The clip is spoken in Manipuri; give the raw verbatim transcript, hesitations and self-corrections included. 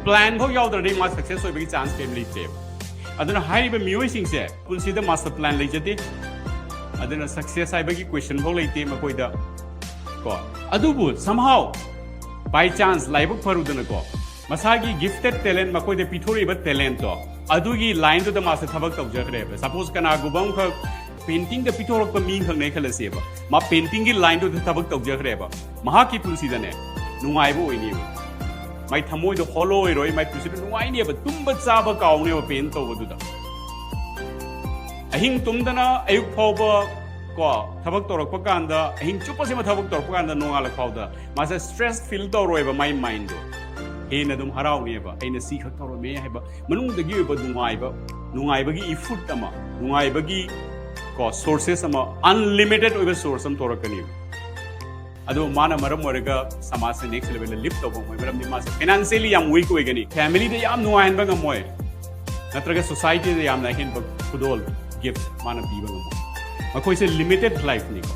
Plan ꯐꯥꯎ ꯌꯥꯎꯗ꯭ꯔꯗꯤ ꯃꯥ success ꯑꯣꯏꯕꯒꯤ chance ꯀꯩꯝ ꯂꯩꯇꯦꯕ꯫ ꯑꯗꯨꯅ ꯍꯥꯏꯔꯤꯕ ꯃꯤꯑꯣꯏꯁꯤꯡꯁꯦ ꯄꯨꯟꯁꯤꯗ master plan ꯂꯩꯖꯗꯦ꯫ ꯑꯗꯨꯅ success ꯍꯥꯏꯕꯒꯤ question ꯐꯥꯎ ꯂꯩꯇꯦ ꯃꯈꯣꯏꯗ꯫ ꯀꯣ, ꯑꯗꯨꯕꯨ somehow by chance ꯂꯥꯏꯕꯛ ꯐꯔꯨꯗꯅꯀꯣ, ꯃꯁꯥꯒꯤ gifted talent, ꯃꯈꯣꯏꯗ ꯄꯤꯊꯣꯔꯛꯏꯕ talentꯇꯣ, ꯑꯗꯨꯒꯤ lineꯗꯨꯗ ꯃꯥꯁꯦ ꯊꯕꯛ ꯇꯧꯖꯈ꯭ꯔꯦꯕ꯫ Suppose ꯀꯅꯥꯒꯨꯝꯕ ꯑꯃꯈꯛ paintingꯗ ꯄꯤꯊꯣꯔꯛꯄ ꯃꯤ ꯑꯃꯈꯛꯅꯦ ꯈꯜꯂꯁꯦꯕ, ꯃꯥ paintingꯒꯤ lineꯗꯨꯗ ꯊꯕꯛ ꯇꯧꯖꯈ꯭ꯔꯦꯕ, ꯃꯍꯥꯛꯀꯤ ꯄꯨꯟꯁꯤꯗꯅꯦ ꯅꯨꯡꯉꯥꯏꯕ ꯑꯣꯏꯅꯦꯕ꯫ ꯃꯥꯏ ꯊꯃꯣꯏꯗꯣ hollow ꯑꯣꯏꯔꯣꯏ, ꯃꯥꯏ ꯄꯨꯟꯁꯤꯗ ꯅꯨꯡꯉꯥꯏꯅꯦꯕ, ꯇꯨꯝꯕ ꯆꯥꯕ ꯀꯥꯎꯅꯦꯕ paint ꯇꯧꯕꯗꯨꯗ꯫ ꯑꯍꯤꯡ ꯇꯨꯝꯗꯅ ꯑꯌꯨꯛ ꯐꯥꯎꯕ ꯀꯣ ꯊꯕꯛ ꯇꯧꯔꯛꯄ ꯀꯥꯟꯗ, ꯑꯍꯤꯡ ꯆꯨꯞꯄꯁꯤꯃ ꯊꯕꯛ ꯇꯧꯔꯛꯄ ꯀꯥꯟꯗ ꯅꯣꯡꯉꯥꯜꯂꯛ ꯐꯥꯎꯗ ꯃꯥꯁꯦ stress feel ꯇꯧꯔꯣꯏꯕ꯫ ꯃꯥꯏ mindꯗꯣ ꯍꯦꯟꯅ ꯑꯗꯨꯝ ꯍꯔꯥꯎꯅꯦꯕ, ꯑꯩꯅ ꯁꯤ ꯈꯛ ꯇꯧꯔꯝꯃꯦ ꯍꯥꯏꯕ ꯃꯅꯨꯡꯗꯒꯤ ꯑꯣꯏꯕ ꯅꯨꯡꯉꯥꯏꯕ, ꯅꯨꯡꯉꯥꯏꯕꯒꯤ effort ꯑꯃ, ꯅꯨꯡꯉꯥꯏꯕꯒꯤ ꯀꯣ sources ꯑꯃ, unlimited ꯑꯣꯏꯕ source ꯑꯃ ꯊꯣꯔꯛꯀꯅꯦꯕ꯫ ꯑꯗꯣ ꯃꯥꯅ ꯃꯔꯝ ꯑꯣꯏꯔꯒ ꯁꯃꯥꯖꯁꯦ next levelꯗ lift ꯇꯧꯕ ꯉꯝꯃꯣꯏ, ꯃꯔꯝꯗꯤ ꯃꯥꯁꯦ financially ꯌꯥꯝ weak ꯑꯣꯏꯒꯅꯤ, familyꯗ ꯌꯥꯝ ꯅꯨꯡꯉꯥꯏꯍꯟꯕ ꯉꯝꯃꯣꯏ, ꯅꯠꯇ꯭ꯔꯒ societyꯗ ꯌꯥꯝꯅ ꯑꯍꯦꯟꯕ ꯈꯨꯗꯣꯜ, gift ꯃꯥꯅ ꯄꯤꯕ ꯉꯝꯃꯣꯏ꯫ ꯃꯈꯣꯏꯁꯦ limited lifeꯅꯤꯀꯣ꯫